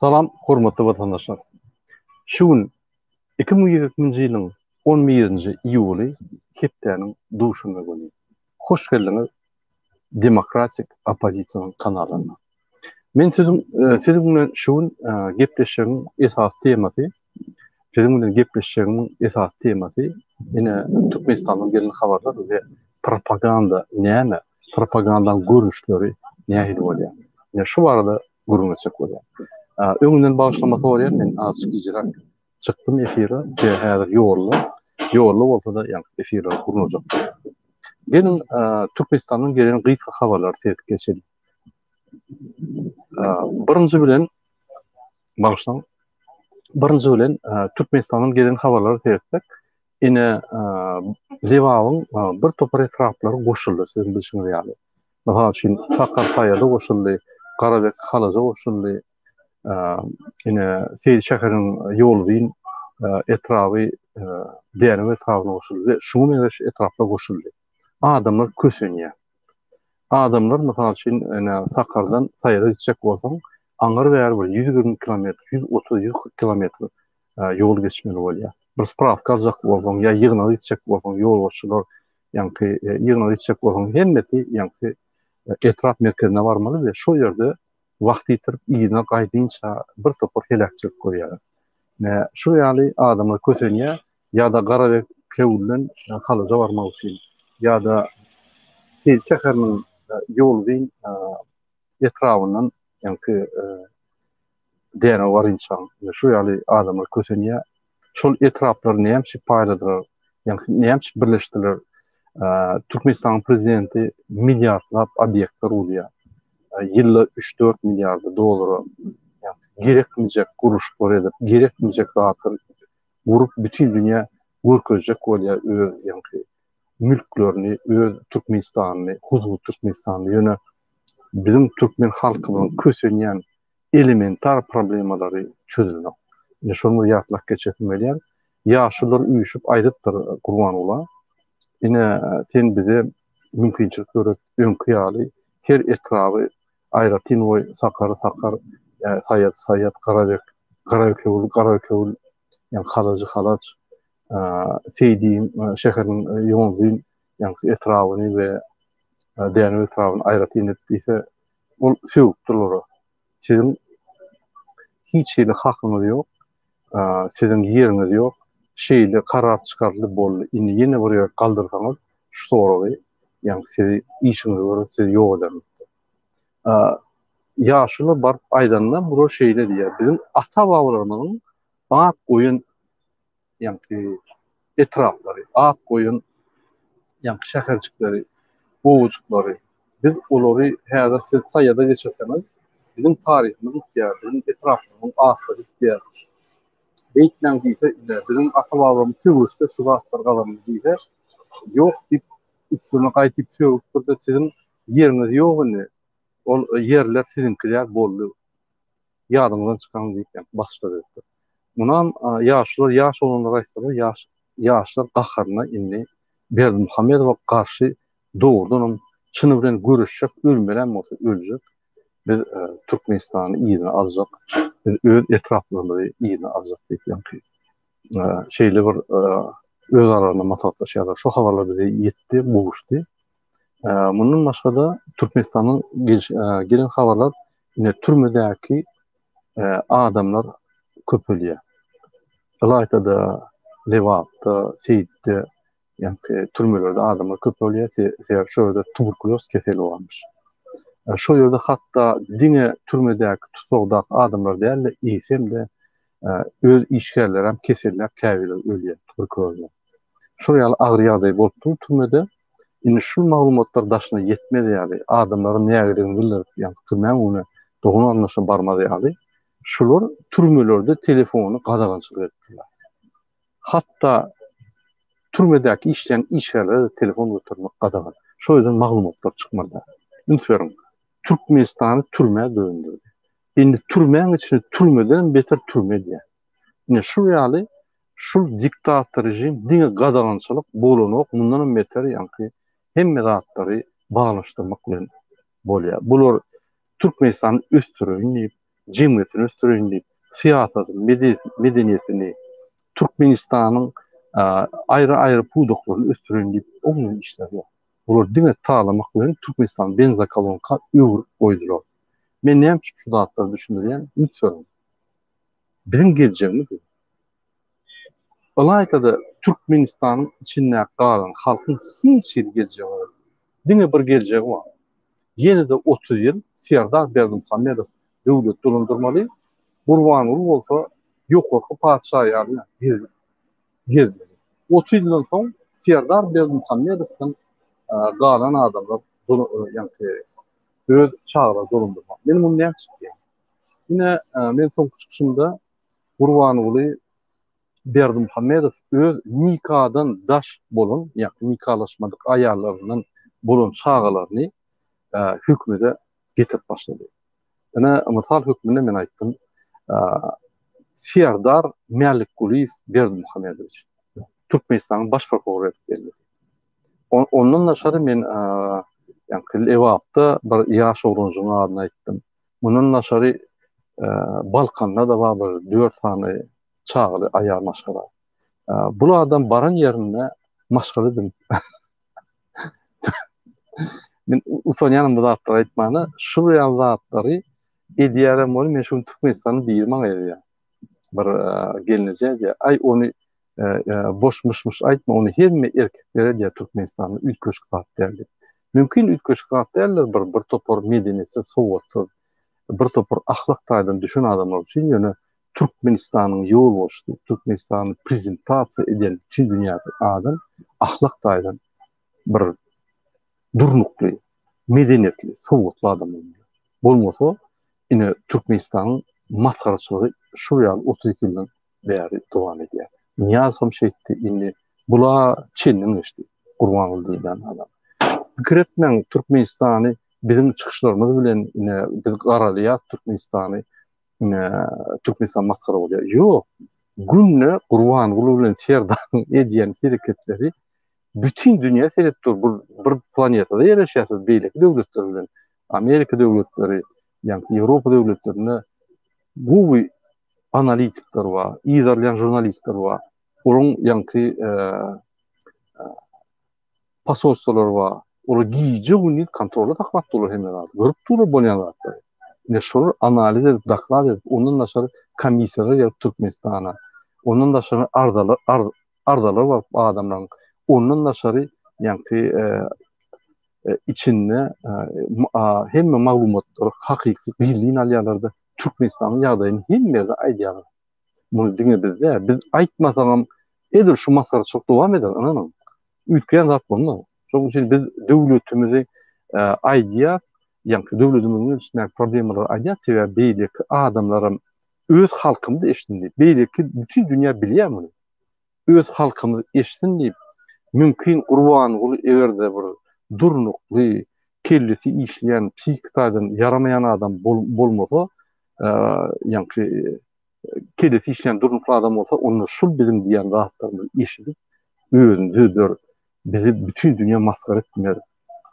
Salam hormatly watandaşlar. Şu gün 2022-nji ýylyň 11-nji iýuly hepdäniň duşenbe güni. Hoş geldiňiz Demokratik oppozisiýanyň kanalyna. Men siziň e, siziň bilen şu gün e, gepleşigiň esasy temasy siziň bilen gepleşigiň esasy temasy ine Türkmenistandan gelen habarlar we propaganda näme? Propagandanyň görnüşleri nähili bolýar? Ine şu barada gürrüň etjek bolýan. Öňünden bagyşlama soraýan men azajyk gijräk çykdym efire we häzir ýolda. Ýolda bolsa-da ýaňky efirleri gurnajak. Geliň Türkmenistandan gelen gysga habarlary seredip geçeliň. Birinji bilen bagyşlaň. Birinji bilen Türkmenistandan gelen habarlary seretsek, ine Lebabyň bir topar etraplary goşuldy siziň bilşiňiz ýaly. Mysal üçin, Sakar Saýada goşuldy, Garabek Halaja goşuldy, ine Seýdi şäheriniň Ýoluzyn etraby Dänew etrabyna goşuldy we şuňa meňzeş etraplar goşuldy. Adamlar kösenýär. Adamlar, mysal üçin, ine Sakardan Saýada gitjek bolsaň, aňyr-bäri bir 120 kilometr, 130, 140 kilometr ýol geçmeli bolýar. Bir sprawka aljak bolsaň ýa ýygnaga gitjek bolsaň, ýolbaşçylar ýaňky ýygnaga gitjek bolsaň, hemmesi ýaňky etrap merkezine barmaly we şo ýerde wagt ýitirip yzyna gaýdynça bir topar heläkçilik görýärler. Ine, şu ýaly adamlar kösenýär ýa-da Garabekewülden Halaja barmak üçin ýa-da Seýit şäheriniň Ýoluzyn etrabyndan ýaňky Dänew barynçaň şu ýaly adamlar kösenýär. Şol etraplary näme üçin paýladylar? Ýagny näme üçin birleşdiler? Türkmenistanyň prezidenti milliardlap obýektler gurýar. Ýylda 3-4 milliarda dollara gerekmejek gurluşyklar edip, gerekmejek zatlar gurup bütin dünýä görkezjek bolýar öz ýaňky mülklerini, öz Türkmenistanyny, huzury Türkmenistanyny. Ýöne biziň türkmen halkymyzyň kösenýän elementar problemalary çözülenok. Ine şony bir ýatlap geçesim gelýär. Ýaşulular üýşüp aýdypdyr Gurbangula, ine sen bize mümkinçilik döret, öňki ýaly her etraby aýratyn goý, Sakary Sakar, Saýady Saýat, Garabek, Garabekewül Garabekewül, ýagny Halajy Halaç, Seýdiň şäheriniň Ýonzyn ýagny etrabyny we Dänew etrabyny aýratyn et diýse, Ol sögüpdir olara. Siziň hiç hili hakyňyz ýok, siziň ýeriňiz ýok. Şeýle karar çykaryldy, boldy. Indi ýene bir gezek galdyrsaňyz şu soragy, ýagny sizi işiňizi görüp sizi ýok ederin diýipdir. Ýaşuly baryp aýdanda bular şeýle diýýär, biziň ata-babalarymyzyň at goýan ýaňky etraplary, at goýan ýaňky şäherjikleri, obajyklary, biz olary häzir siz saýada geçirseňiz, biziň taryhymyz ýitýär, biziň etraplarymyzyň atlary ýitýär. Beýtmäň diýse, ine, biziň ata-babalarymyz söweşde şu zatlary gazandy diýse, ýok diýip, üstlerine gaýtyp sögüpdir-de, siziň ýeriňiz ýok indi, ol ýerler siziňki däl, boldy. Ýadyňyzdan çykaryň diýip ýaňky basyşlar edipdir. Munam ýaşular ýaş oglanlar aýtsalar ýaş ýaşlar gaharyna indi Berdimuhamedowa garşy dogrudanam çyny bilen göreşjek ölmelem bolsa öljek biz Türkmenistany yzyna aljak biz öz etraplarymyzy yzyna aljak diýip ýaňky şeýle bir öz aralarynda maslahatlaşýarlar. Şo habarlar bize ýetdi, gowuşdy. Mundan başga-da Türkmenistandan gelen habarlar ine türmedäki adamlar köpelýär. Ylaýta-da Lebapda, Seýitde, ýagny türmelerde adamlar köpelýär, sebäbi şo ýerde tuberkulýoz keseli barmyş. Şo ýerde hatda diňe türmedäki tussagdaky adamlar däl-de, eýsem-de öz işgärleri hem keselläp käbirleri ölýär tuberkulýozdan. Şol ýaly agyr ýagdaý bolup dur türmede. Indi şul maglumatlar daşyna ýetmez ýaly, adamlara nägiligini bildirip, ýagny türmäň öňüne dogan-garyndaşa barmaz ýaly, şular türmelerde telefony gadagançylyk edipdirler. Hatda türmedäki işleýän işgärlere-de telefon götermek gadagan. Şo ýerden maglumatlar çykmaly däl. Üns beriň, Türkmenistany türmä döndürdi. Indi türmäň içini türmedenem beter türme edýär. Ine şul ýaly şul diktator režim diňe gadagançylyk bolanok mundanam beter ýaňky hemme zatlary baglaşdyrmak bilen bolýar. Bular Türkmenistany ösdüreýin diýip. jemgyýetini ösdüreýin diýip, syýasatyny, medeniýetini, Türkmenistanyň aýry-aýry pudaklaryny ösdüreýin diýip oňyn işler ýok. Bular diňe talamak bilen Türkmenistany benzokolonka öwrüp goýdular. Men näme üçin şu zatlary düşündirýän? Üns beriň. Biziň geljegimiz bu. Ylaýta-da Türkmenistanyň içindäki galan halkyň hiç hili geljegi ýok. Diňe bir geljegi bar. Ýene-de 30 ýyl Serdar Berdimuhamedow döwlet dolandyrmaly, Gurbanguly bolsa ýokarky patyşa ýaly gezmeli. 30 ýyldan soň Serdar Berdimuhamedowdan galan adamlar ýaňky öz çagalary dolandyrmaly. Men muny näme üçin diýýän? Ine, men soňky çykyşymda Gurbanguly Berdimuhamedow öz nikadan daş bolan, ýagny nikalaşmadyk aýallaryndan bolan çagalaryny hökümete getirip başlady. Ine, mysal hökmünde men aýtdym, Serdar Mälikgulyýew Berdimuhamedowiç Türkmenistanyň baş prokurory edip belledi. Ondan daşary men ýaňky Lebapda bir ýaş oglanjygyň adyny aýtdym. Mundan daşary Balkanda-da bar bir dört sany çagaly aýal maşgala. Bul adam baran ýerinde maşgala edinip Men utanýanam bu zatlary aýtmana. Şu ýaly zatlary edýärem welin men şu gün Türkmenistanyň biri maňa ýazýar. Bir gelneje diýýär. Aý ony boş myş-myş aýtma, ony hemme erkekler edýär Türkmenistanda üýtgeşik zat däl diýip. Mümkin üýtgeşik zat däldir bir bir topar medeniýetsiz, sowatsyz, bir topar ahlak taýdan düşen adamlar üçin ýöne Türkmenistanyň ýolbaşçysy, Türkmenistany prezentasiýa eden bütin dünýäde adam ahlak taýdan bir durnukly, medeniýetli, sowatly adam bolmaly. Bolmasa ine Türkmenistanyň masgaraçylygy şu ýaly 32 ýyldan bäri dowam edýär. Nyýazowam şeýtdi, indi bula çenden geçdi Gurbanguly diýilýän adam. Pikir etmäň Türkmenistany biziň çykyşlarymyz bilen ine biz garalýas Türkmenistany ine Türkmenistan masgara bolýar. Ýok. Günde Gurbanguly bilen Serdaryň edýän hereketleri bütin dünýä seredip dur. Bu bir planetada ýerleşýärsiz beýleki döwletler bilen. Amerika döwletleri, ýagny Ýewropa döwletlerinde gowy analitikler bar, yzarlaýan žurnalistler bar. Olaryň ýaňky posolstwolary bar. Olar gije-gündiz kontrolda saklap durlar hemme zady. Görüp durlar bolýan zatlary. Ine şolar analiz edip, doklad edip, ondan daşary komissiýalar gelip Türkmenistana. Ondan daşary arzalar, arzalar baryp adamlaryň. Ondan daşary ýaňky içinde hemme maglumatlary hakyky gizlin alýarlar-da, Türkmenistanyň ýagdaýyny hemme ýerde aýdýarlar. Muny diňe biz däl, biz aýtmasagam edil şu masgaraçylyk dowam eder, ynanyň. Üýtgeýän zat bolmaz. Şonuň üçin biz döwletimizi aýdýas, ýaňky döwletimiziň içindäki problemalary aýdýas, sebäbi beýleki adamlaram öz halkymyz eşitsin diýip, beýleki bütin dünýä bilýär muny. Öz halkymyz eşitsin diýip, mümkin Gurbanguly eger-de bir durnukly, kellesi işleýän, psihiki taýdan ýaramaýan adam bolmasa, ýaňky kellesi işleýän durnukly adam bolsa, onda şul biziň diýýän zatlarymyzy eşidip, özüni düzeder, bizi bütin dünýä masgara etmez,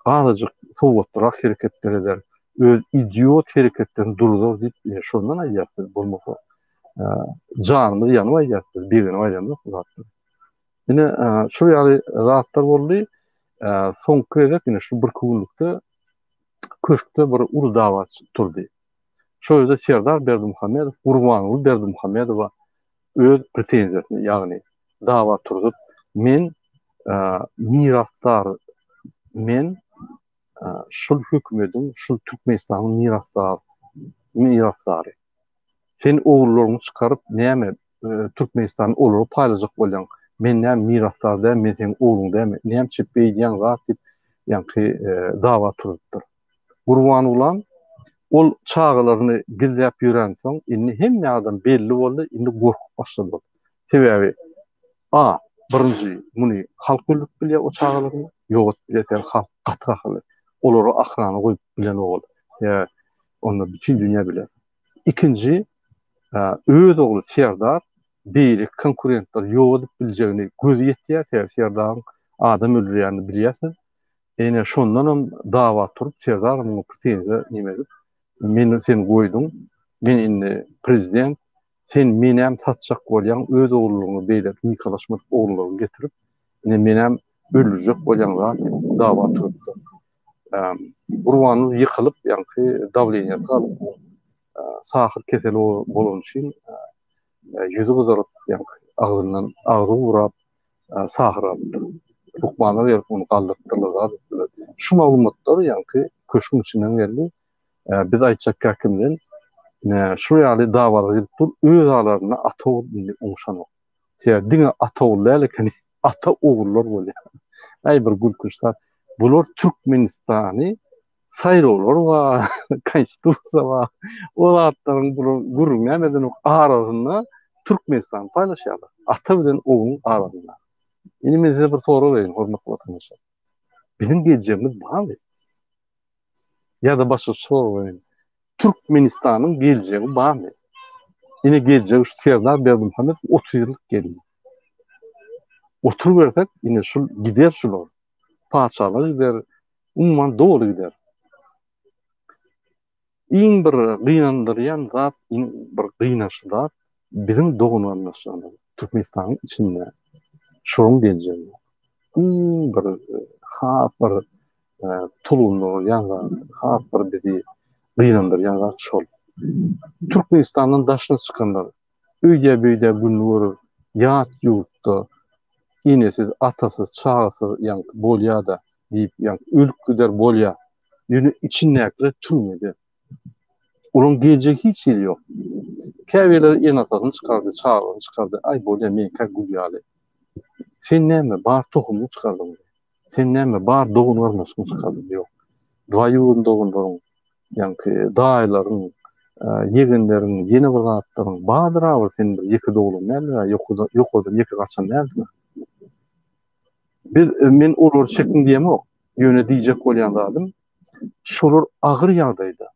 azajyk sowatlyrak hereketler eder, öz idiot hereketlerini duruzar diýip, ine şondan aýdýarys biz, bolmasa janymyz ýanyp aýdýarys biz, begenip aýdamzok bu zatlary. Ine şu ýaly zatlar boldy. Soňky gezek ine şu birki günlükde köşkde bir uly dawa turdy. Şo ýerde Serdar Berdimuhamedow Gurbanguly Berdimuhamedowa öz pretenziýasyny, ýagny dawa turzup, men mirasdar, men şul hökümediň, şul Türkmenistanyň mirasdar, mirasdary. Sen ogullaryňy çykaryp näme Türkmenistany olara paýlajak bolýaň? Men näme mirasdar däl, men seň ogluň dälmi? Näme üçin beýdýäň zat diýip, ýaňky dawa turzupdyr. Gurbangulam ol çagalaryny gizläp ýörensoň, indi hemme adam belli boldy, indi gorkup başlady ol. Sebäbi A, birinji muny halk öldürip bilýär o çagalaryny, ýok edip bilýär, sebäbi halk gaty gaharly. Olary ahrana goýup bilenok ol. Sebäbi onda bütin dünýä biler. Ikinji, öz ogly Serdar beýleki konkurentleri ýok edip biljegini gözi ýetýär, sebäbi Serdaryň adam öldürýänini bilýärsiz. Ene şondanam dawa turup Serdar muňa pretenziýa neme edip, men seni goýdum. Men indi prezident, sen menem satjak bolýaň, öz ogullygyňy beýle nikalaşmadyk ogullygyňy getirip, ine menem öldürjek bolýaň zat diýip dawa turupdyr. Gurbanguly ýykylyp, ýaňky dawleniýasy galyp, sahyr keseli bolany üçin ýüzi gyzaryp, ýaňky agzyndan agzy gurap sahyr alypdyr. Lukmanlar gelip ony galdyrypdyrlar zat etdiler. Şu maglumatlar ýaňky köşgüň içinden geldi. Biz aýtjak käkimden ine şu ýaly dawalar gidip dur, öz aralarynda ata ogul indi oňşanok. Sebäbi diňe ata ogul däl ekeni, ata ogullar bolýar. Aý bir gülkünç zat. Bular Türkmenistany saýlawlar bar, konstitusiýa bar. O zatlaryň bular gürrüň näme edenok arasynda Türkmenistany paýlaşýarlar. Ata bilen ogluň arasynda. Indi men size bir sorag bereýin, hormatly watandaşlar. Biziň geljegimiz barmy? Ýa-da başgaça sorag bereýin. Türkmenistanyň geljegi barmy? Ine geljegi şu Serdar Berdimuhamedow 30 ýyllyk geldi. Oturybersek ine şul gider şular. Patyşalar gider, umuman doly gider. Iň bir gynandyrýan zat, iň bir gynançly zat biziň dogan-garyndaşlarymyz Türkmenistanyň içinde şolaryň geljegi ýok. Iň bir has bir tolgundyrýan zat, has bir bizi gynandyrýan zat şol. Türkmenistandan daşyna çykanlar öýdä-beýdä gününi görür, ýat ýurtda enesiz, atasyz, çagasyz ýaňky bolýa-da diýip ýaňky ölüp gider bolýa. Ýöne içindäkiler türmede. Olaryň geljegi hiç hili ýok. Käbirleri ene-atasyny çykardy, çagalaryny çykardy, aý bolýa meňkä gül ýaly. Sen näme, bar tohumyňy çykardyňmy? Sen näme, bar dogan-garyndaşyňy çykardyňmy? Ýok. Dwaýuryny doganlaryň, ýaňky daýylaryň, ýegenleriň, ýene bir zatlaryň bardyr-a bir sen bir ýeke doglan däldir-ä, ýokardan ýeke gaçan dälsiň-ä. Biz men olary çekiň diýemok. Ýöne diýjek bolýan zadym, şolar agyr ýagdaýda.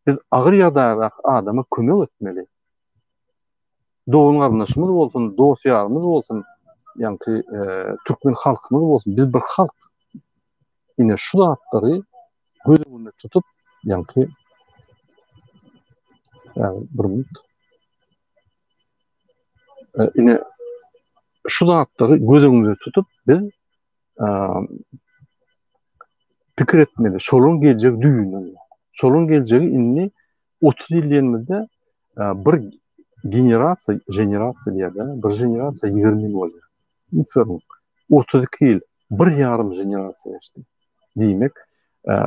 Biz agyr ýagdaýdaky adama kömek etmeli. Dogan-garyndaşymyz bolsun, dost-ýarymyz bolsun, ýaňky türkmen halkymyz bolsun, biz bir halk. Ine şu zatlary göz öňünde tutup, ýaňky bir minut. Ine şu zatlary göz öňünde tutup biz pikir etmeli. Şolaryň geljegi düýbünden ýok. Şolaryň geljegi indi 30 ýyl diýenimizde bir generasiýa, generasiýa diýýär-de, bir generasiýa 20 ýyl bolýar. Üns beriň, 32 ýyl, bir ýarym generasiýa geçdi. Diýmek,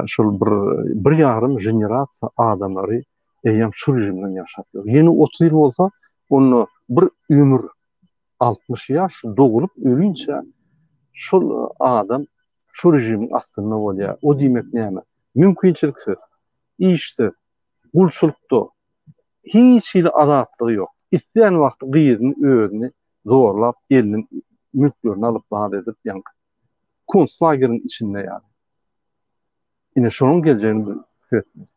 şol bir bir ýarym generasiýa adamlary eýýäm şu režimden ýaşap ýör. Ýene 30 ýyl bolsa, onda bir ömür 60 ýaş dogulup ölinçä şol adam şu režimiň astynda bolýar. O diýmek näme? Mümkinçiliksiz, işsiz, gulçulykda, hiç hili azatlygy ýok. Islän wagty gyzyny özüni zorlap eliniň mülklerini alyp zat edip ýaňky konslageriň içinde ýaly. Ine şonuň geljegini biz pikir etmeli.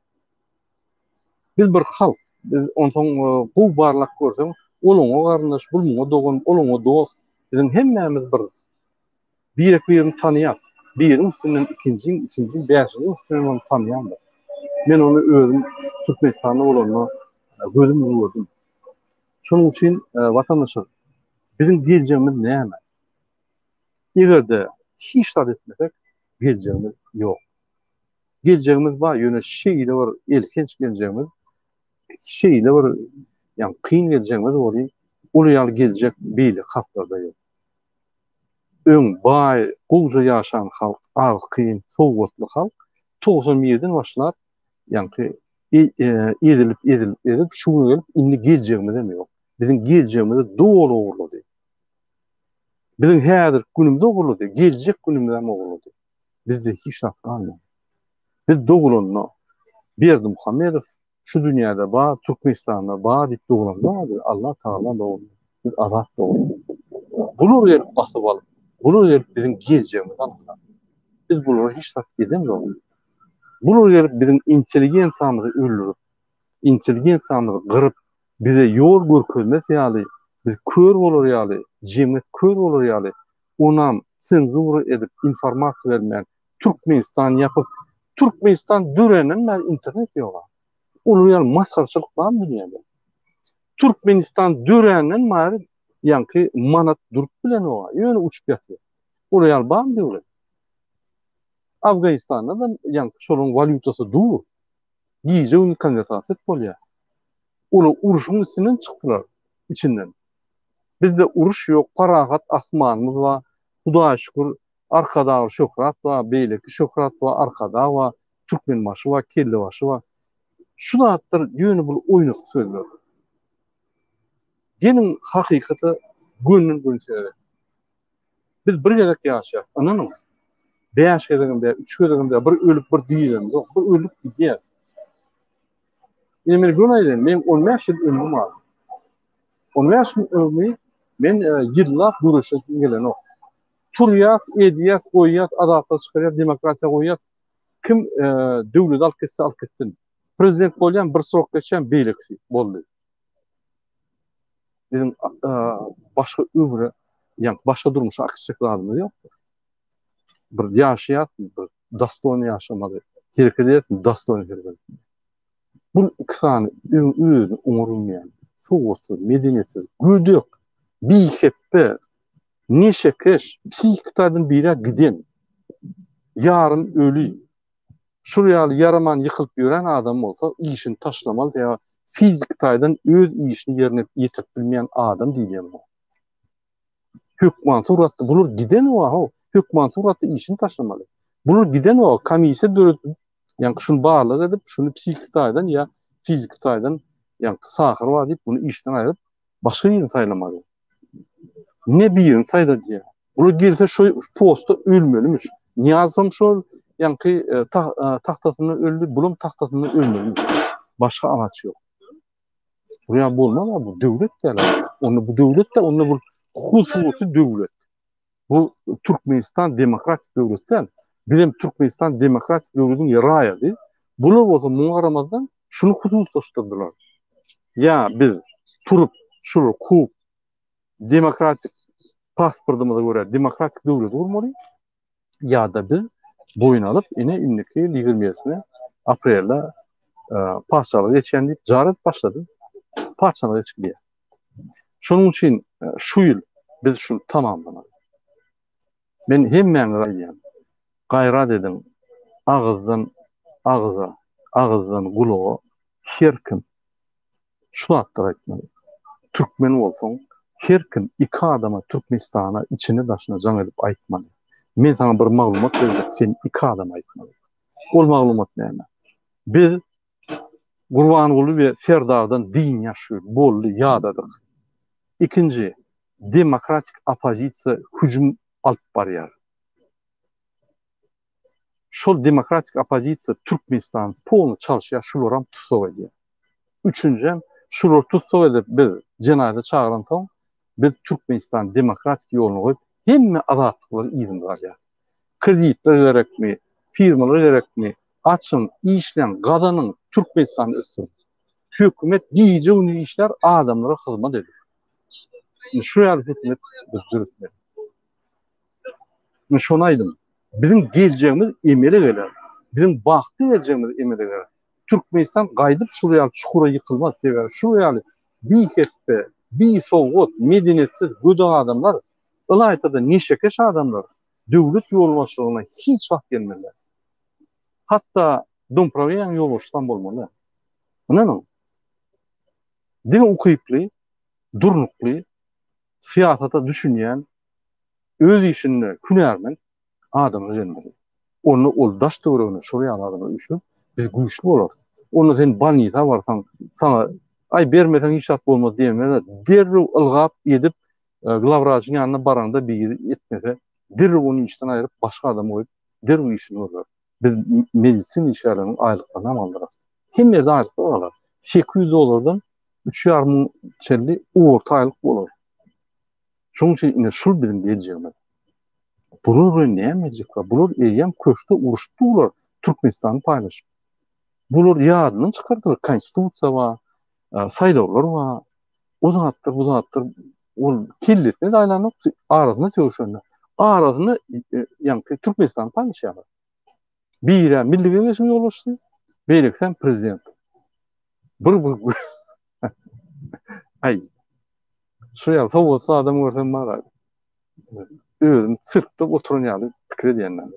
Biz bir halk. Biz onsoň gowy barlap görseň, ol oňa garyndaş, bul muňa dogan, ol oňa dost. Biziň hemmämiz bir. Birek-birini tanaýas. Biriň üstünden ikinjiň, üçünjiň, bäşinjiň üstünden ony tanaýandyr. Men ony özüm Türkmenistanda bolanda gözüm bilen gördüm. Şonuň üçin watandaşlar, biziň geljegimiz näme? Eger-de hiç zat etmesek, geljegimiz ýok. Geljegimiz bar, ýöne şeýle bir elhenç geljegimiz, şeýle bir ýagny kyn geljegimiz bolýar, ol ýaly geljek beýleki halklarda ýok. Öň baý, gowja ýaşan halk, argyn, sowgatly halk 91-den başlap, ýaňky ezilip, ezilip, ezilip şu güne gelip indi geljegimizem ýok. Biziň geljegimizi doly ogurlady. Biziň häzirki günümizi ogurlady, geljek günümizem ogurlady. Bizde hiç zat galmady. Biz dogulanda Berdimuhamedow şu dünýäde bar, Türkmenistanda bar diýip dogulanda Allah Tagala dogurdy. Biz azat doguldyk. Bular gelip basyp alyp, bular gelip biziň geljegimizi aldylar. Biz bulara hiç zat edemzok. Bular gelip biziň intelligensiýamyzy öldürip, intelligensiýamyzy gyryp, bize ýol görkezmez ýaly, biz kör bolar ýaly, jemgyýet kör bolar ýaly, onam senzura edip, informasiýa bermän, Türkmenistan ýapyp, Türkmenistan döränden bäri internet ýoga. Olar ýaly masgaraçylyk barmy dünýäde? Türkmenistan döränden bäri ýaňky manat durup bilenok-a, ýöne uçup ýatyr. Olar ýaly barmy döwlet? Afganistanda-da ýaňky şolaryň walýutasy dur. Gije-gündiz konwertasiýa edip bolýar. Olar urşuň üstünden çykdylar, içinden. Bizde uruş ýok, parahat asmanymyz bar. Hudaýa şükür, Arkadagly şöhrat bar, beýleki şöhrat bar, Arkadag bar, Türkmenbaşy bar, Kellebaşy bar. Şu zatlar ýöne bul oýnatgy sözler. Geliň hakykata gönden-göni seredeliň. Biz bir gezek ýaşaýas, ynanyň. Bäş gezegem däl, üç gezegem däl, bir ölüp, bir dirilemzok, bir ölüp gidýäs. Ine men göni aýdaýyn, meň 15 ýyl ömrüm bar. 15 ýyl ömrümi men e, ýyllap göreşesim gelenok. Turýas, edýäs, goýýas, azatlyk çykarýas, demokratiýa goýýas. Kim e, döwleti alyp gitse alyp gitsin. Prezident bolýan bir srok geçýän beýlekisi boldy. Biziň e, başga ömre, ýa başga durmuşa akyşjak zadymyz ýokdur. Bir ýaşaýas, bir dostoýny ýaşamaly, hereket edýäs, dostoýny hereket etmeli. Bu iki sany özüni oňarylmaýan, sowatsyz, medeniýetsiz, gödek, bihepbe, neşekeş, psihiki taýdan birä giden, ýarym öli, şul ýaly ýaraman ýykylyp ýören adam bolsa işini taşlamaly, sebäbi fiziki taýdan öz işini ýerine ýetirip bilmeýän adam diýilýär muňa. Hökman suratda bular giden wa-how, hökman suratda işini taşlamaly. Bular giden wa komissiýa döredip, ýaňky şuny barlag edip, şuny psihiki taýdan ýa fiziki taýdan ýaňky sahyr bar diýip, muny işden aýryp, başga birini saýlamaly. Ne birini saýla diýýär. Bular gelse şu postda ölmelimiş. Nyýazowam şol ýaňky e, e, tagtasynda öldi, bulam tagtasynda ölmelimiş. Başga alaç ýok. Bu ýa bolmaz bu döwlet däl. Onda bu döwlet de onda bu hususy döwlet. Bu Türkmenistan demokratik döwlet däl. Bizem Türkmenistan demokratik döwletiň raýaty. Bular bolsa muňa garamazdan şuny hususlaşdyrdylar. Ýa biz turup şulary kowup demokratik pasportymyza görä demokratik döwleti gurmaly ýa-da biz boýun alyp ine indiki ýyl 27-sine aprelde e, patyşalyga geçýän diýip jar edip başlady. Patyşalyga geçip gidýär. Şonuň üçin e, şu ýyl biz şuny tamamlamaly. Men hemmäňize aýdýan. Gaýrat ediň. Agyzdan agyza, agyzdan gulaga her kim şu zatlary aýtmaly. Türkmen bolsaň, her kim iki adama Türkmenistana içine daşyna jaň edip aýtmaly. Men saňa bir maglumat berjek, sen iki adama aýtmaly. Ol maglumat näme? Biz Gurbanguly we Serdardan dynýas şu ýyl. Boldy, ýadadyk. Ikinji, demokratik oppozisiýa hüjüm alyp barýar. Şol demokratik oppozisiýa Türkmenistany polny çalyşýar, şularam tussag edýär. Üçünjem, şulary tussag edip biz jenaýata çagyransoň, biz Türkmenistany demokratik ýoluna goýup, hemme azatlyklary yzymyza alýarys. Kreditler gerekmi, firmalar gerekmi, açyň, işläň, gazanyň, Türkmenistany ösdüriň. Hökümet gije-gündiz işlär, adamlara hyzmat eder. Indi şu ýaly hökümet biz döretmeli. Men şony aýdym. Biziň geljegimiz emele geler. Biziň bagtly geljegimiz emele geler. Türkmenistan gaýdyp şul ýaly çukura ýykylmaz. Sebäbi şul ýaly bihepbe, bisowgat, medeniýetsiz, gödek adamlar, ylaýta-da neşekeş adamlar döwlet ýolbaşçylygyna hiç wagt gelmezler. Hatda Domprawiýanyň ýolbaşçysam bolmaly däl. Ynanyň. Diňe ukyply, durnukly, syýasata düşünýän, öz işinde hünärmen adamlar gelmeli. Onda ol daş-töweregine şol ýaly adamlar üýşüp, biz güýçli bolarys. Onda sen bolnisa barsaň, saňa aý bermeseň hiç zat bolmaz diýemezler. Derrew ylgap edip, e, glawwraçyň ýanyna baraňda biri etmese, derrew ony işden aýryp, başga adam goýup, derrew işini görer. Biz medisina işgärleriniň aýlyklaryny hem aldyrarys. Hemme ýerde aýlyklar galar. 800 dollardan 3,5 müň çenli orta aýlyk bolar. Şonuň üçin ine şul biziň geljegimiz. Bular bilen näme etjekler? Bular eýýäm köşkde uruşyp durlar, Türkmenistany paýlaşyp. Bular ýadyndan çykardylar, konstitusiýa bar, e, saýlawlar bar. O zatlar, bu zatlar ol kellesine de aýlanok, arasynda sögüşende. Arasynda e, ýaňky Türkmenistany paýlaşýarlar. Biri Milli Geňeşiň ýolbaşçysy, beýlekisi hem prezident. Bir bir Aý. Şu ýaly sowatsyz adam görsem bar. Özüm sirkde oturan ýaly pikir edýän men.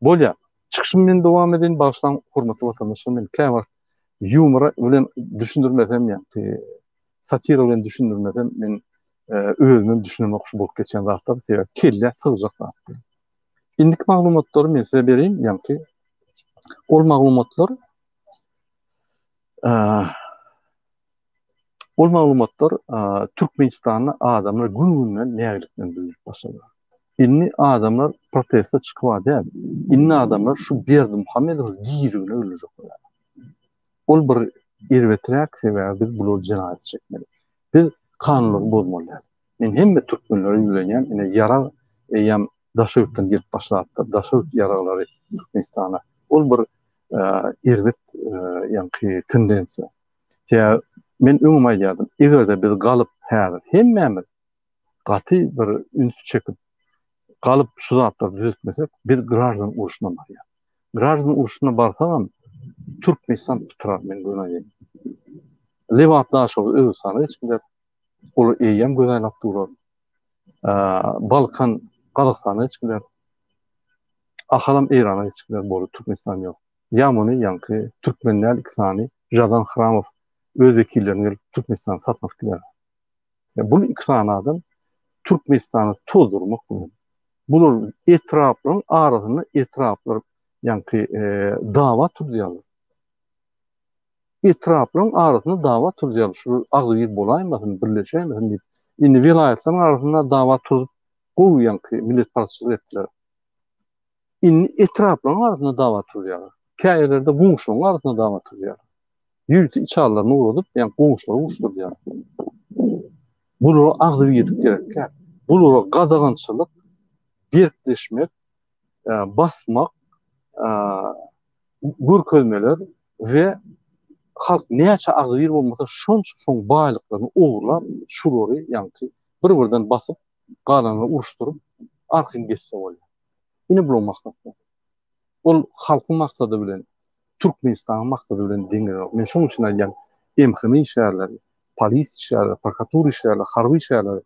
Bolýar. Çykyşymy men dowam edeýin, bagyşlaň hormatly watandaşlar, men käwagt ýumor bilen düşündirmesem ýa satira bilen düşündirmesem men özümem düşünemok şu bolup geçýän zatlar, sebäbi kellä sygjak zat däl. Indiki maglumatlary men size bereýin, ýaňky ol maglumatlar ol maglumatlar Türkmenistanda adamlar gün-günden nägiliklerini bildirip başladylar. Indi adamlar proteste çykyp däl. Indi adamlar şu Berdimuhamedowy diriligine öldürjek bolýarlar. Ol bir erbeträk sebäbi biz bulary jenaýata çekmeli. Biz kanunlary bozmaly däl. Men hemme türkmenlere ýüzlenýän, ine ýarag eýýäm daşary ýurtdan gelip başlapdyr, daşary ýurt ýaraglary Türkmenistana. Ol bir erbet ýaňky tendensiýa. Sebäbi men öňem aýdýardym, eger-de biz galyp häzir hemmämiz gaty bir üns çekip galyp şu zatlary düzetmesek, biz graždan urşuna barýarys. Graždan urşuna barsagam Türkmenistan pytrar, men göni aýdaýyn. Lebap Daşoguz Özbegistana geçip gider. Olar eýýäm göz aýlap durlar. Balkan Gazagystana geçip gider. Ahalam Eýrana geçip gider, boldy, Türkmenistan ýok. Ýa muny ýaňky türkmen däl iki sany Žadan Hramow öz wekillerini gelip Türkmenistany satyn alyp gider. Ýa bul iki sany adam Türkmenistany tozdurmak bilen bular etraplaryň arasynda etraplar ýaňky dawa turýarlar. Etraplaryň arasynda dawa turýar, şu agzybir bolaýmasyn, birleşäýmesin diýip. Indi welaýatlaryň arasynda dawa turzup gowy ýaňky milletparazçylyk etdiler. Indi etraplaryň arasynda dawa turýar. Käýerlerde goňşularyň arasynda dawa turýar. Ýörite içalylaryny ugradyp, ýaňky goňşulary uruşdyrýar. Bulara agzybirlik gerekkä. Bulara gadagançylyk, berkleşmek, basmak, görkezmeler we halk näçe agzybir bolmasa şonça şoň baýlyklaryny ogurlap şulary ýaňky bir birden basyp galanyny uruşdyryp arkaýyn gezse bolýar. Ine bulaň maksatlary. Ol halkyň maksady bilen Türkmenistanyň maksady bilen deň gelenok. Men şoň üçin aýdýan MHM işgärleri, polis işgärleri, prokuratura işgärleri, harby işgärleri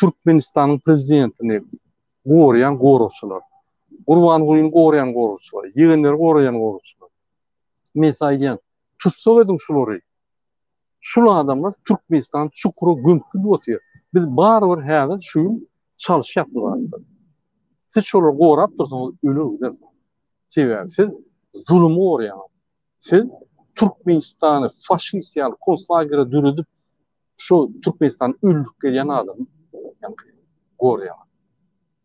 Türkmenistanyň prezidentini goraýan goragçylar, Gurbangulyny goraýan goragçylar, ýegenleri goraýan goragçylar. Men size aýdýan, tussag ediň şulary. Şul adamlar Türkmenistany çukura gömüp gidip otyr. Biz barybir häzir şu gün çalyşýak bu zatda. Siz şolary gorap dursaňyz öler gidersiňiz. Sebäbi siz zulumy goraýaňyz. Siz Türkmenistany faşist ýaly konslagere döredip şu Türkmenistany öldürip gelýän adamy ýaňky goraýaňyz.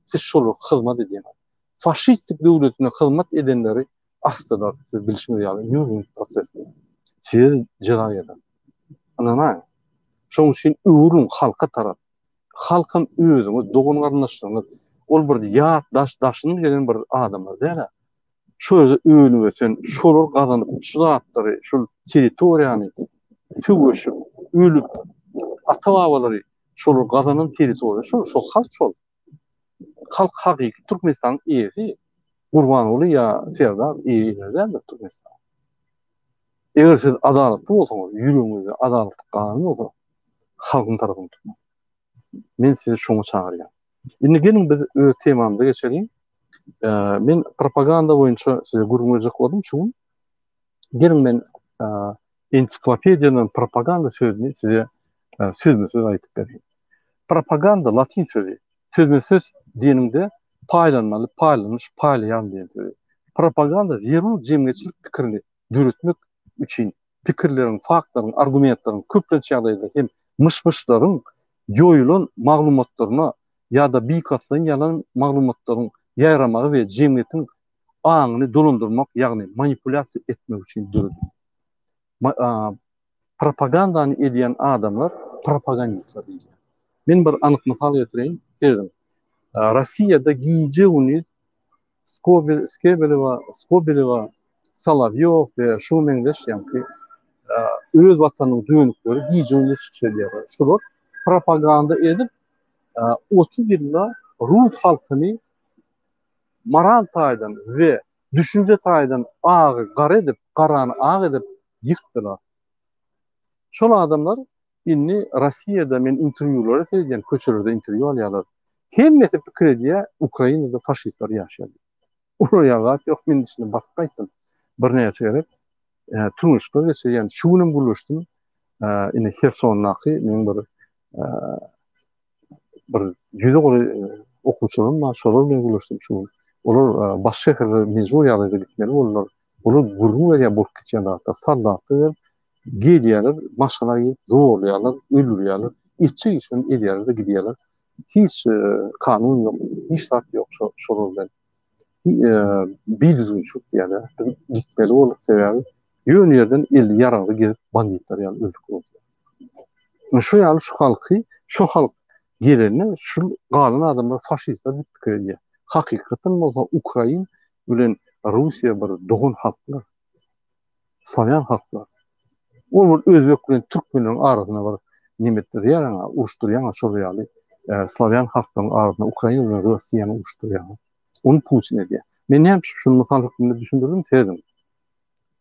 Siz şolara hyzmat edýäňiz. Faşistik döwletine hyzmat edenleri asdylar, siz bilşiňiz ýaly Nýurnberg prosesinde. Size jeza geler. Ynanaýyň. Şonuň üçin öwrüliň halka tarap. Halkam özüňiz, dogan-garyndaşlaryňyz. Ol bir ýat, daş, daşyndan gelen bir adamlar däl-ä. Şu ýerde önüp ösen, şolar gazanyp şu zatlary, şul territoriýany söweşip, ölüp, ata-babalary şolar gazanan territoriýa şol, şol halk şol. Halk hakyky Türkmenistanyň eýesi. Gurbanguly ýa Serdar eýeleri däldir Türkmenistanyň. Eger siz adalatly bolsaňyz, ýüregiňizde adalatlyk galan bolsa, halkyň tarapyny tutmaly. Men sizi şoňa çagyrýan. Indi geliň biz öz temamyza geçeliň. Men propaganda boýunça size gürrüň berjek boldum şu gün. Geliň men ensiklopediýadan propaganda sözüni size sözme-söz aýdyp bereýin. Propaganda latyn sözi. Sözme-söz diýeniňde paýlanmaly, paýlanyş, paýlaýan diýen sözi. Propaganda zerur jemgyýetçilik pikirini döretmek üçin pikirleriň, faktlaryň, argumentleriň, köplenç ýagdaýda hem myş-myşlaryň ýoýulan maglumatlaryna ýa-da bilkastlaýyn ýalan maglumatlaryň ýaýramagy we jemgyýetiň aňyny dolandyrmak, ýagny manipulýasiýa etmek üçin döredildi. Propagandany edýän adamlar propagandistler diýilýär. Men bir anyk mysal getireýin, serediň. Rossiýada gije-gündiz Skobel, Skebelewa, Skobelewa, Solowýow we şuňa meňzeş ýaňky öz watanynyň dönükleri gije-gündiz çykyş edýärler. Şular propaganda edip, 30 ýylda rus halkyny moral taýdan we düşünje taýdan agy gara edip, garany ak edip ýykdylar. Şol adamlar indi Rossiýada men interwýulara seredýän, köçelerde interwýu alýarlar. Hemmesi pikir edýär, Ukrainada faşistler ýaşaýar diýip. Olar ýaly zat ýok, men içine baryp gaýtdym birnäçe gezek. Türgenleşikler geçirýän. Şu günem gürleşdim. Indi Hersondaky meniň bir bir ýüze golaý okuwçylarym bar, şolar bilen gürleşdim şu gün. Olar başga şäherlere mejbur ýagdaýda gitmeli boldular. Olar gürrüň berýär bolup geçýän zatlar. Soldatlar gelip, gelýärler, maşgala girip zorlaýarlar, öldürýärler. Etjek işlerini edýärler-de gidýärler. Hiç kanun ýok, hiç zat ýok şolar bilen. Bidüzgünçilik diýýärler. Biz gitmeli bolduk sebäbi ýöne ýerden eli ýaragly gezip banditler ýaly öldük boldy. Şu ýaly şu halky, şu halk gelende şu galan adamlar faşistler diýip pikir edýär. Hakykatdan bolsa Ukrain bilen Russiýa bir dogan halklar. Slawýan halklar. Ol bir özbek bilen türkmenleriň arasyna bir neme etdirýär, uruşdyrýar şol ýaly slawýan halklaryň arasyna Ukraina bilen Russiýany uruşdyrýar. Ony Putin edýär. Men näme üçin şuny mysal hökmünde düşündirdim, serediň.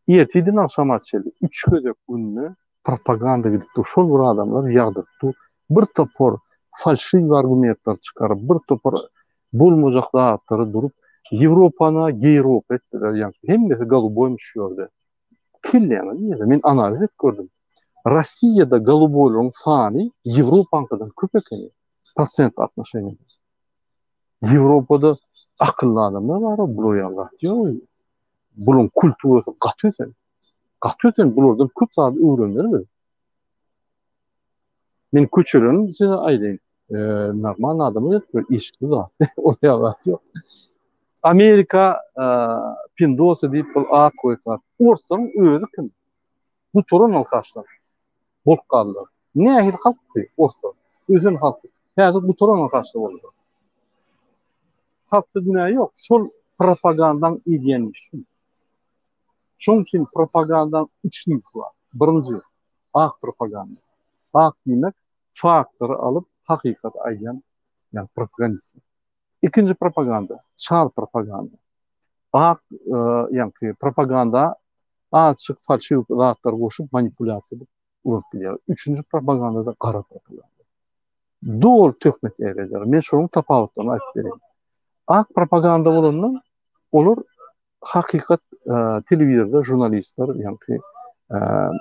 Ertirden agşama çenli üç gezek günde propaganda gidip dur. Şol bir adamlar ýagdyryp dur. Bir topar falşiw argumentler çykaryp, bir topar bolmajak zatlary durup, Ýewropany Geýropa etdiler. Ýagny hemmesi goluboýmyş şu ýerde. Kelläňe diýýär. Men analiz edip gördüm. Rossiýada goluboýlaryň sany Ýewropaňkydan köp ekeni. Prosent atnoşeniýada. Ýewropada akylly adamlar bar, bular ýaly zat ýok. Bularyň kulturasy gaty ösen. Gaty ösen, bulardan köp zat öwrenmeli biz. Men köçelerini size aýdaýyn. Normal adamlar ýok, işikli zat. Ol ýaly zat ýok. Amerika pindosy diýip bir at goýuplar. Orslaryň özi kim? Gutaran alkaşlar. Bolup galdylar. Nähili halkdy orslar? Ösen halkdy. Häzir gutaran alkaşlar boldular. Halkda günä ýok. Şol propagandaň edýän işi şu. Şoň üçin propagandaň üç hili bar. Birinji, ak propaganda. Ak diýmek, faktlary alyp, hakykaty aýdýan, ýagny propagandistler. Ikinji propaganda, çal propaganda. Ak, ýagny propaganda azjyk falşiw zatlar goşup manipulýasiýa edip ulanyp bilýär. Üçünji propaganda-da gara propaganda. Doly töhmet ýaýradýarlar. Men şonuň tapawutlaryny aýdyp bereýin. Ak propaganda bolanda olar hakykat telewizorda žurnalistler, ýagny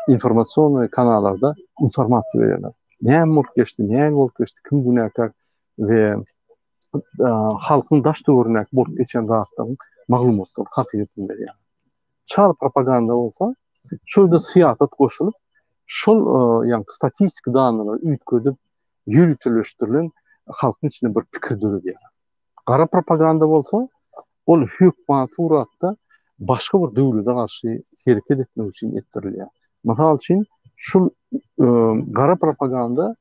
informasionnyý kanallarda informasiýa berýärler. Näme bolup geçdi, näme bolup geçdi, kim günäkär we halkyň daş-töweregindäki bolup geçen zatlaryň maglumatlaryny hakykatyny berýär. Çal propaganda bolsa, şol ýerde syýasat goşulyp, şol ýagny statistik danalary üýtgedip, ýöriteleşdirilen halkyň içinde bir pikir döredýär. Gara propaganda bolsa, ol hökman suratda başga bir döwlete garşy hereket etmek üçin etdirilýär. Mysal üçin, şul gara propaganda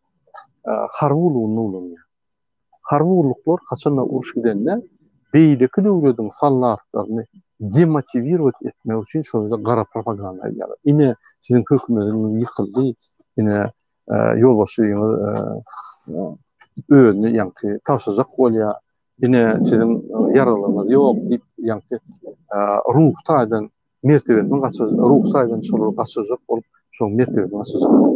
harby gullugynda ulanylýar. Harby gulluklar haçanda uruş gidende beýleki döwlediň soldatlaryny demotiwirowat etmek üçin şol ýerde gara propaganda edýärler. Ine siziň hökümetiňiz ýykyldy, ine ýolbaşçyňyz özüni ýaňky tabşyrjak bolýar, ine siziň ýaraglaryňyz ýok diýip ýaňky ruhy taýdan mertebesini gaçyrjak, ruhy taýdan şolary gaçyrjak bolup, şonuň mertebesini gaçyrjak bolup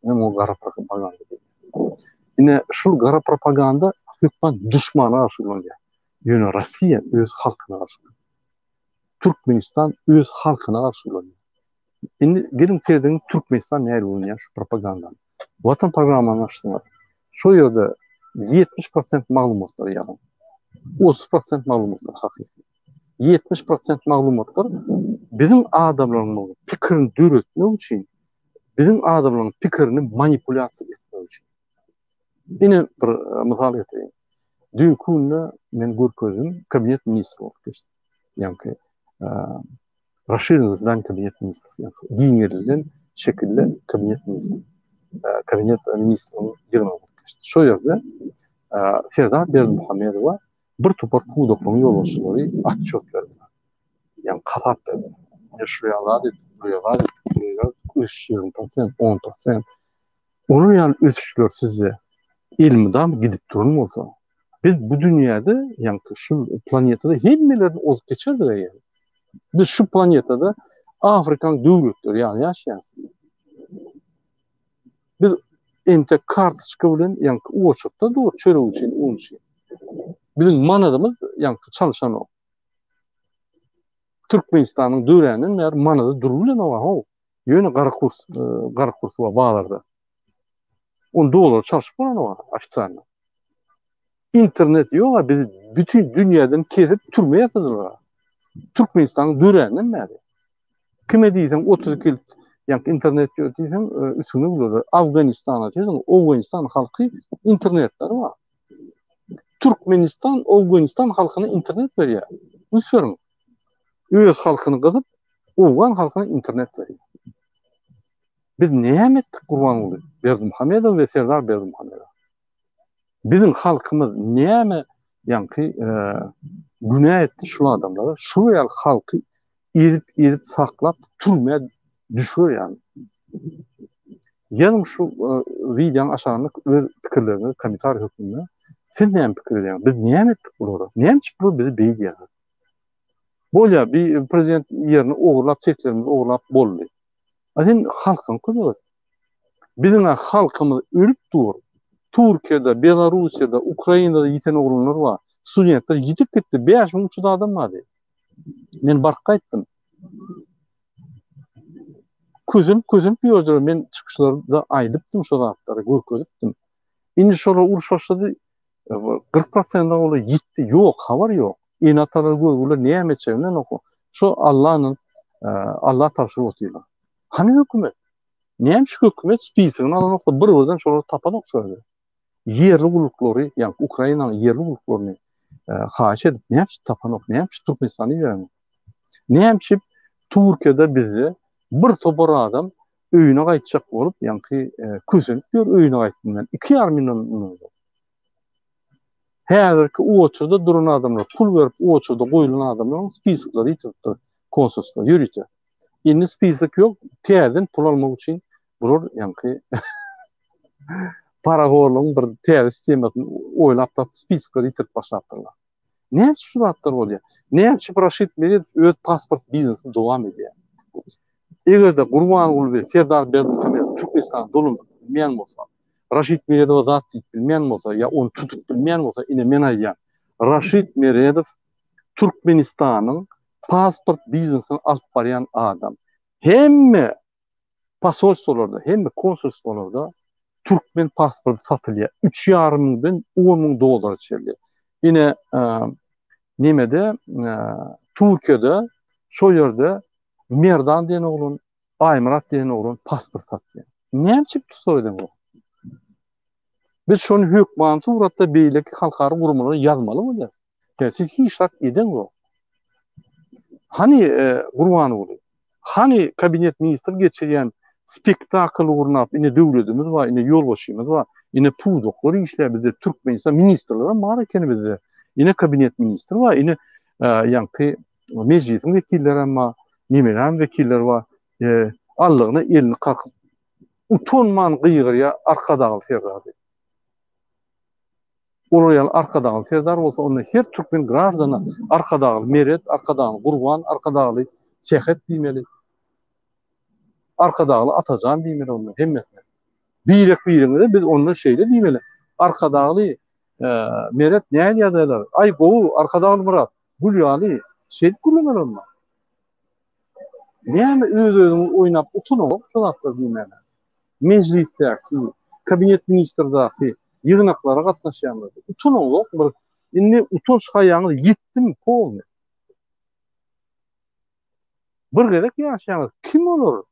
Ine muňa gara propaganda diýilýär. Ine şul gara propaganda hökman duşmana garşy ulanylýar. Ýöne Russiýa öz halkyna garşy ulanýar. Türkmenistan öz halkyna garşy ulanýar. Indi geliň serediň Türkmenistan nähili ulanýar şu propagandany. Watan programmany açdyňyz. Şo ýerde 70 prosent maglumatlar ýalan. 30 prosent maglumatlar hakyky. 70 prosent maglumatlar biziň adamlarymyzyň pikirini döretmek üçin, biziň adamlaryň pikirini manipulýasiýa etmek üçin. Ine bir e, mysal getireýin. Düýnki günde men görkezdim, kabinet ministri bolup geçdi. Ýagny e, Raşirin zasedaniýa kabinet ministri, ýagny giňeldilen şekilde kabinet ministri, e, kabinet ministriniň ýygnagy bolup geçdi. Şo ýerde Serdar Berdimuhamedowa bir topar pudaklaryň ýolbaşçylary otçýot berdiler. Ýagny hasap berdiler. Ine şu ýaly zat etdik, bu ýaly zat etdik, bu ýaly ösüş 20%, 10%. Onuň ýaly ösüşler sizde elmydam gidip duran bolsa, biz bu dünýäde, ýagny şu planetada hemmelerden ozup geçerdik eýýäm. Biz şu planetada Afrikanyň döwletleri ýaly ýaşaýarys. Biz entek kartoçka bilen ýaňky oçurtda dur çörek üçin, un üçin. Biziň manadymyz ýaňky çalşanok. Türkmenistanyň döränden bäri manady durup bilenok how. Ýöne gara kurs, e, gara kurs bar bazarda. On dollar çalşyp bolanok ofitsialno. Internet ýok, bizi bütün dünýäden kesip türme ýatyrdylar. Türkmenistanyň döränden bäri. Kime diýseň 32 ýyl ýa internet ýok diýseň e, üstüne gülerler. Afganistana diýseň Owganistan halky internetleri bar. Türkmenistan Owganistan halkyna internet berýär. Üns beriň. Öz halkyny gyzyp, owgan halkyna internet berýär. Biz näme etdik Gurbanguly Berdimuhamedow we Serdar Berdimuhamedow? Biziň halkymyz näme ýaňky günä etdi şul adamlara? Şu ýaly halky ezip ezip saklap türmä düşür ýaly. Ýazyň şu wideonyň aşagynda öz pikirleriňizi kommentariý hökmünde. Siz näme pikir edýäňiz? Biz näme etdik bulara? Näme üçin bular bizi beýdýärler? Bolýar, bir prezident ýerini ogurlap, seslerimizi ogurlap boldy. A sen halkyňa kömek et. Biziň halkymyz ölüp dur. Türkiýede, Belarussiýada, Ukrainada ýiten oglanlar bar. Studentler ýitip gitdi. 5300 adam bardy. Men baryp gaýtdym. Kösenip kösenip ýördüler. Men çykyşlarda aýdypdym şo zatlary, görkezipdim. Indi şolar uruş başlady. 40 prosent olar ýitdi. Ýok, habar ýok. Ene-atalar görgüler näme etjegini bilenok. Şo Allanyň e, Alla tabşyryp otyrlar. Hany hökümet? Näme üçin hökümet spisogyny alanokda bir birden şolary tapanok şo ýerde. Ýerli gulluklary, ýagny Ukrainanyň ýerli gulluklaryny e, haýyş edip näme üçin tapanok? Näme üçin Türkmenistany iberenok? Näme üçin Türkiýede bizde bir topar adam öýüne gaýtjak bolup, ýaňky e, kösenip ýör öýüne gaýtdym men. 2,5 million mundan. Häzirki oçurda duran adamlar, pul berip oçurda goýlan adamlaryň spisoklary ýitiripdir konsulstwa ýörite. Indi spisok ýok, täzeden pul almak üçin bular ýaňky parahorlugyň bir täze sistemasyny oýlap tapyp spisoklary ýitirip başlapdyrlar. Näme üçin şu zatlar bolýar? Näme üçin Raşid Meredow öz pasport biznesini dowam edýär? Eger-de Gurbanguly we Serdar Berdimuhamedow Türkmenistana dolanyp bilmeýän bolsa, Raşid Meredowa zat diýip bilmeýän bolsa ýa ony tutup bilmeýän bolsa, ine men aýdýan, Raşid Meredow Türkmenistanyň pasport biznesini alyp barýan adam. Hemme posolstwolarda, hemme konsulstwolarda türkmen pasporty satylýar. Üç ýarym müňden on müň dollara çenli. Ine, nemede, Türkiýede şo ýerde Merdan diýen oglan, Aýmyrat diýen oglan pasport satýar. Näme üçin tussag edeňok? Biz şony hökmany suratda beýleki halkara guramalara ýazmaly bolýarys. Ýa siz hiç zat edeňok. Hany e, Gurbanguly? Hany kabinet ministr geçirýän spektakl gurnap, ine döwletimiz bar, ine ýolbaşçymyz bar, ine pudaklar işleýär bizde Türkmenistan ministrler hem bar ekeni bizde. Ine kabinet ministri bar, ine e, ýaňky mejlisiň wekilleri hem bar, nemeler wekilleri bar. E, allygyna elini kakyp utanman gygyrýar Arkadagly Serdar diýip. Olar ýaly Arkadagly Serdar bolsa onda her türkmen graždana Arkadagly Meret, Arkadagly Gurban, Arkadagly Sähet diýmeli. Arkadagly Atajan diýmeli onda hemmesine. Birek biriňize biz onda şeýle diýmeli. Arkadagly e, Meret nähili ýagdaýlar? Aý gowy, Arkadagly Myrat, gül ýaly. Şeýdip gürlemeli onda. Näme öz-özüňi oýnap utanaňok şu zatlar diýmäne. Mejlisdäki, kabinet ministrdäki ýygnaklara gatnaşýanlar. Utanaňok bir indi utanç haýaňyz ýitdimi polny. Bir gezek ýaşaýaňyz. Kim olar?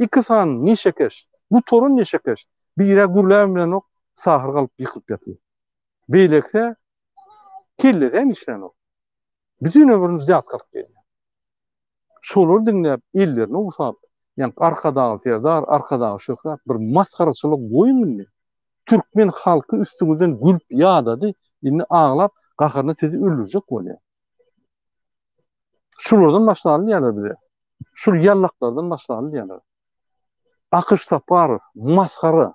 Iki sany neşekeş, gutaran neşekeş. Birä gürläbem bilenok, sahyr galyp ýykylyp ýatyr. Beýlekisä kellesi hem işlänok. Bütin ömrüni wzýatka alyp gelýär. Şolary diňläp, ellerini ogşap, ýaňky Arkadagly Serdar, Arkadagly Şöhrat bir masgaraçylyk goýuň indi. Türkmen halky üstüňizden gülüp ýadady, indi aglap gaharyna sizi öldürjek bolýar. Şulardan başlaly diýýärler bize. Şul ýallaklardan başlaly diýýärler. Akyş Saparow masgara.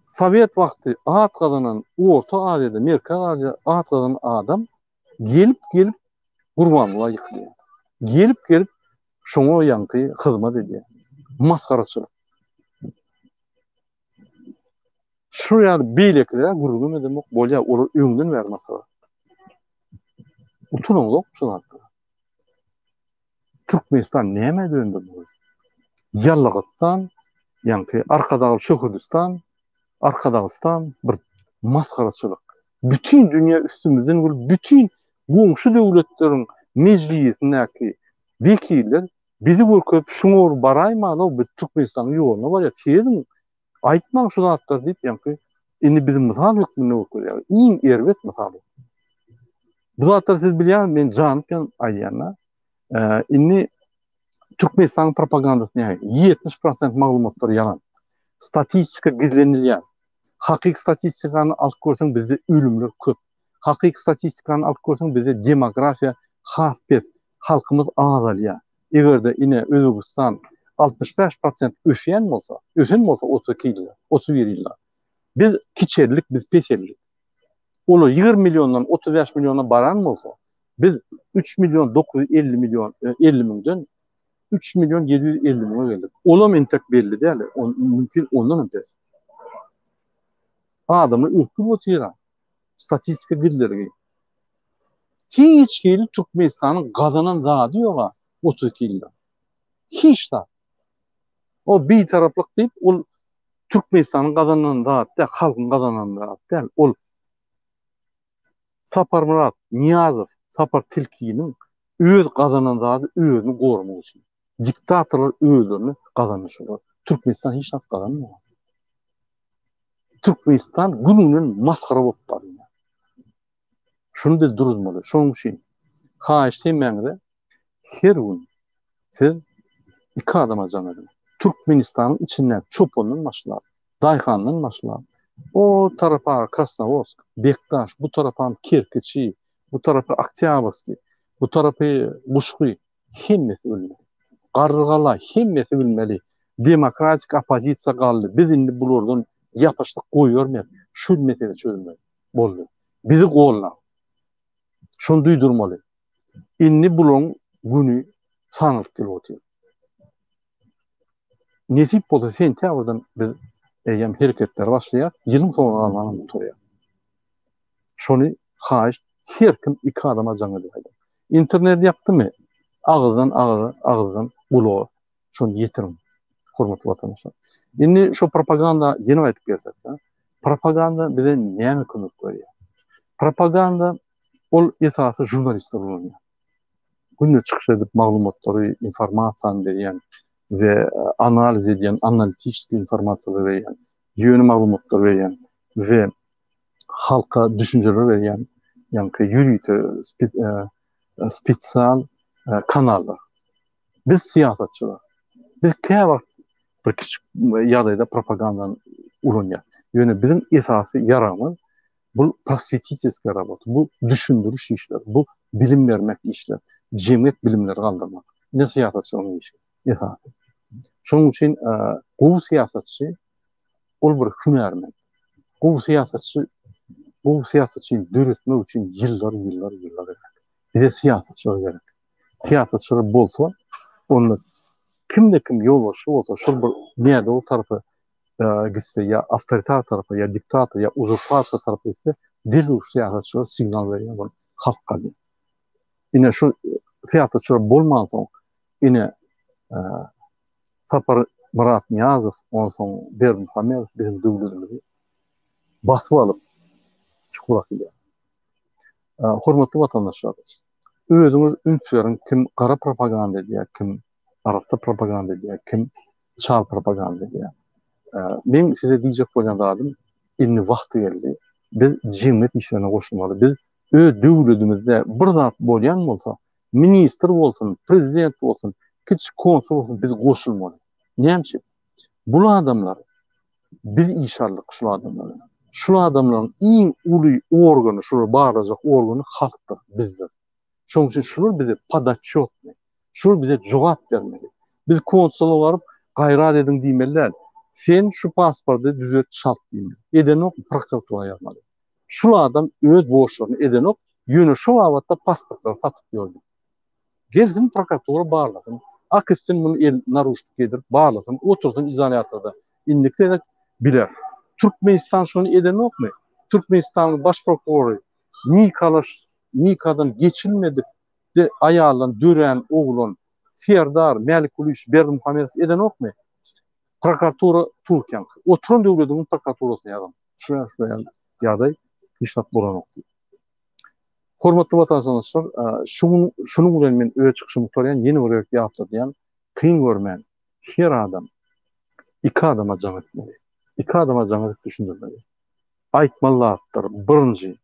Sowet wagty at gazanan Orta Aziýada, Merkezi Aziýada at gazanan adam gelip-gelip Gurbangula ýykylýar. Gelip-gelip şoňa ýaňky hyzmat edýär. Masgaraçylyk. Şu ýaly beýlekilere gürrüňem edemok, bolýar, olar öňden bäri masgara. Utanaňzok şu zatlara. Türkmenistan nämä döndü bu? Ýallagystan, ýaňky Arkadagly Şöhredistan, Arkadagystan bir masgaraçylyk. Bütin dünýä üstümizden gülüp, bütin goňşy döwletleriň mejlisindäki wekiller bizi görkezip şuňa bir baraýmanow biz Türkmenistanyň ýoluna barýar, serediň Aýtmaň şu zatlary diýip ýaňky indi bizi mysal hökmünde görkezýär. Iň erbet mysal. Bu zatlary siz bilýäňiz, men janyp ýanyp aýdýan-da. Indi Türkmenistanyň propagandasy nähili? 70% maglumatlar ýalan. Statistika gizlenilýär. Hakyky statistikany alyp görseň bizde ölümler köp. Hakyky statistikany alyp görseň bizde demografiýa has pes. Halkymyz azalýar. Eger-de ine Özbegistan 65 prosent ösýän bolsa, ösen bolsa 32 ýylda, 31 ýylda. Biz kiçeldik, biz peseldik. Olar 20 milliondan 35 milliona baran bolsa, biz 3 million 950 million 50 müňden 3 million 750 müňe geldik. Olam entek belli däl, mümkin ondan hem pes. Adamlar ürküp otyr. Statistika gizlergi. Hiç hili Türkmenistanyň gazanan zady ýoga 32 ýylda. Hiç zat. O bitaraplyk diýip, ol Türkmenistanyň gazanan zady däl, halkyň gazanan zady däl. Ol Saparmyrat Nyýazow, Sapar Tilkiniň öz gazanan zady özüni goramak üçin. Diktatorlar özlerini gazandy şolar. Türkmenistan hiç zat gazanmaýar. Türkmenistan gün-günden masgara bolup barýar. Şuny biz duruzmaly. Şonuň üçin haýyşt hemmäňize her gün siz iki adama jaň ediň. Türkmenistanyň içindäki çopandan başlap, daýhandan başlap, o tarapa Krasnowodsk, Bekdaş, bu tarapam Kerkiçi, bu tarapy Oktýabrskiý, bu tarapy Guşgy hemmesi bilmeli. Garrygala hemmesi bilmeli. Demokratik oppozisiýa galdy. Biz indi bulardan ýapyşdyk goýbermeris. Şu mesele çözülmeli. Boldy. Bizi gollaň. Şony duýdurmaly. Indi bulaň güni sanalyp gelip otyr. Nesip bolsa sentýabrdan biz eýýäm hereketler başlaýar. Ýylyň soňuna galmanam gutarýar. Şony haýyşt her kim iki adama jaň edip aýdyň. Internet ýapdymy? Agyzdan agyza, agyzdan gulaga şony ýetiriň. Hormatly watandaşlar. Indi şu propaganda ýene gaýdyp gelsek, propaganda bize näme kömek berýär? Propaganda ol esasy žurnalistler ulanýar. Günde çykyş edip maglumatlary, informasiýany berýän we analiz edýän, analitiçeskiý informasiýalary berýän, ýöne maglumatlary berýän we halka düşünjeler berýän, ýaňky ýörite spesial kanallar. Biz syýasatçylar. Biz käwagt bir kiçik ýagdaýda propagandany ulanýar. Ýöne biziň esasy ýaragymyz bu prosvetitelskiý rabota, bu düşündiriş işleri, bu bilim bermek işler, jemgyýet bilimleri galdyrmak. Ine syýasatçylaryň işi esasy. Şonuň üçin gowy syýasatçy ol bir hünärmen. Gowy syýasatçy, gowy syýasatçyny döretmek üçin ýyllar, ýyllar, ýyllar gerek. Bize syýasatçylar gerek. Syýasatçylar bolsa, onda kimde-kim ýolbaşçy bolsa, şol bir nädogry tarapa gitse, ýa awtoritar tarapa, ýa diktator, ýa uzurpator tarapa gitse, derrew syýasatçylar signal berýär, ol halk galýar. Ine şu syýasatçylar bolmansoň, ine Sapar Myrat Nyýazow, onsoň Berdimuhamedow biziň döwletimizi basyp alyp, çukur akylýar. Hormatly watandaşlar, özüňiz üns beriň, kim gara propaganda edýär, kim arassa propaganda edýär, kim çal propaganda edýär. Meň size diýjek bolýan zadym, indi wagty geldi. Biz jemgyýet işlerine goşulmaly. Biz öz döwletimizde bir zat bolýan bolsa, ministr bolsun, prezident bolsun, kiçi konsul bolsun biz goşulmaly. Näme üçin? Bul adamlar biz iş aldyk şul adamlary. Şul adamlaryň iň uly organy, şulary barlajak organy halkdyr, bizdir. Şonuň üçin şular bize podatçotny. Şular bize jogap bermeli. Biz konsula baryp gaýrat ediň diýmeli däl. Sen şu pasporty düzet çalt diýmeli. Edenok prokuratura ýazmaly. Şul adam öz borçlaryny edenok, ýöne şo babatda pasportlary satyp ýördi. Gelsin prokuratura barlasyn, akitsin muny el naruşnik geýdirip barlasyn, otursyn izolýatorda. Indiki gezek biler. Türkmenistan şony edenokmy? Türkmenistanyň baş prokurory nikalaş nikadan geçilmedik de aýaldan dörän oglan Serdar Mälikgulyýewiç Berdimuhamedow edenokmy? Prokuratura Türkiýäňki. Oturan döwlediňiň prokuraturasyna ýazyň. Şular şular ýagdaý hiç zat bolanok diýip. Hormatly watandaşlar, şu gün şunuň bilen men öz çykyşymy gutarýan, ýene bir gezek ýatladýan, kyn görmän her adam iki adama jaň etmeli. Iki adama jaň edip düşündirmeli. Aýtmaly zatlar, birinji,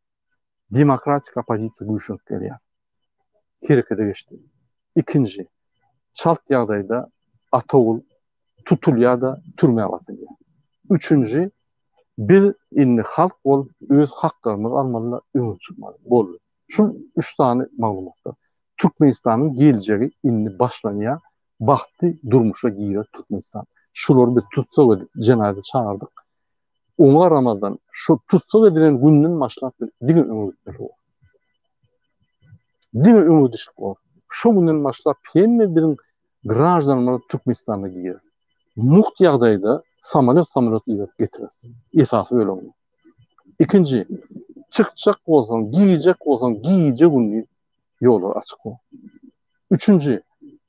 demokratik oppozisiýa güýçlenip gelýär. Herekete geçdi. Ikinji, çalt ýagdaýda Atogul tutulýar-da türmä basylýar. Üçünji, biz indi halk bolup öz haklarymyzy almaly-da öňe çykmaly. Boldy. Şul üç sany maglumatlar. Türkmenistanyň geljegi indi başlanýar. Bagtly durmuşa girer Türkmenistan. Şulary biz tussag edip jenaýata çagyrdyk. Oňa garamazdan şu tussag edilen günden başlap biz diňe öňe gitmeli bolarys. Diňe öňe gidişlik bolar. Şo günden başlap hemme biziň graždanymyz Türkmenistana girer. Mugt ýagdaýda samolýot-samolýot iberip getireris. Esasy bölegini. Ikinji, çykjak bolsaň, girjek bolsaň gije-gündiz ýollar açyk bolar. Üçünji,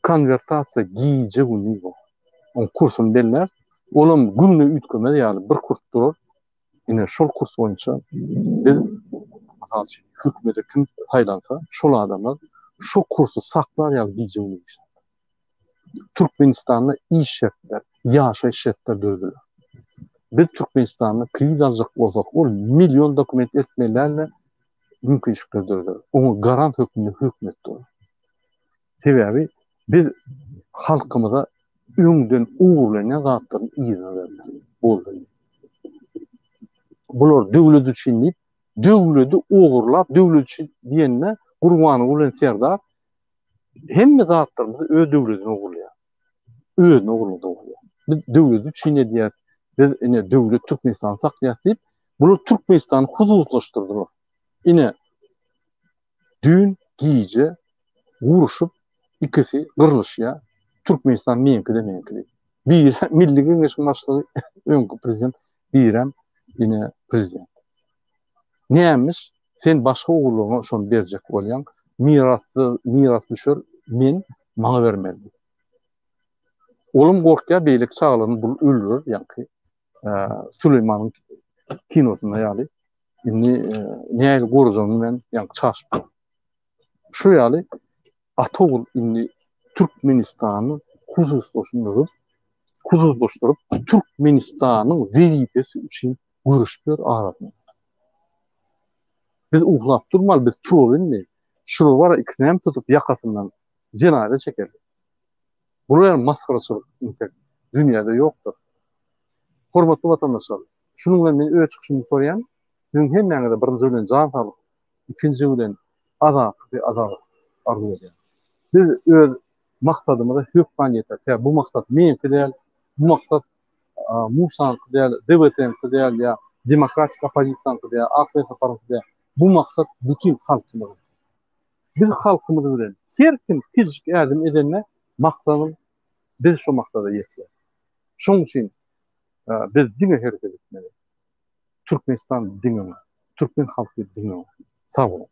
konwertasiýa gije-gündiz bolar. Oň kursuny belläris. Olam günde üýtgemez ýaly bir kurs durar. Ine, şol kurs boýunça biz, mysal üçin, hökümete kim saýlansa, şol adamlar şo kursy saklar ýaly gije-gündiz işlärler. Türkmenistanda iş şertler, ýaşaýyş şertleri dörediler. Biz Türkmenistanda kredit aljak bolsak, ol million dokument eltmeli däl-de, mümkinçilikler döreder. Oňa garant hökmünde hökümet durar. Sebäbi biz halkymyza öňden ogurlanýan zatlaryny yzyna bermeli. Boldy. Bular döwlet üçin diýip, döwledi ogurlap, döwlet üçin diýende Gurbanguly bilen Serdar hemme zatlarymyzy öz döwledine ogurlaýar. Özüne ogurlady ogurlaýar. Biz döwleti üçin edýäris. Biz ine döwlet Türkmenistany saklaýas diýip, bular Türkmenistany hususlaşdyrdylar. Ine düýn gije uruşyp ikisi gyrlyşýar. Türkmenistan meňki-de meňki diýip. Biri Milli Geňeşiň başlygy, öňki prezident, birem ine prezident. Nämiş, sen başga ogullaryňa şony berjek bolýaň, mirasda mirasdüşer men, maňa bermeli diýip. Olam gorkýar beýleki çagalaryny bul öldürer ýaňky Süleýmanyň kinosynda ýaly. Indi nähili gorajagyny bilmän ýaňky çaşyp. Şu ýaly ata ogul indi Türkmenistany hususlaşdyryp, hususlaşdyryp Türkmenistanyň wezipesi üçin göreşip ýör arasynda. Biz uklap durmaly, biz turaly indi. Şular bar ikisini hem tutup ýakasyndan jenaýata çekeli. Bular ýaly masgaraçylyk intek dünýäde ýokdur. Hormatly watandaşlar, şunuň bilen men öz çykyşymy gutarýan. Siziň hemmäňize birinji bilen jan saglyk, ikinji bilen azatlyk we adalat arzuw edýän. Biz öz maksadymyza hökman ýeteris. Sebäbi bu maksat meňki däl, bu maksat Musaňky däl, DWT-niňki däl ýa demokratik oppozisiýanyňky däl, Ak Welsaparyňky däl. Bu maksat bütin halkymyzyň. Biz halkymyz bilen her kim kiçijik ädim edende maksadyň biz şo maksada ýetýäris. Şonuň üçin biz diňe hereket etmeli. Türkmenistan diňe öňe. Türkmen halky diňe öňe. Sag boluň.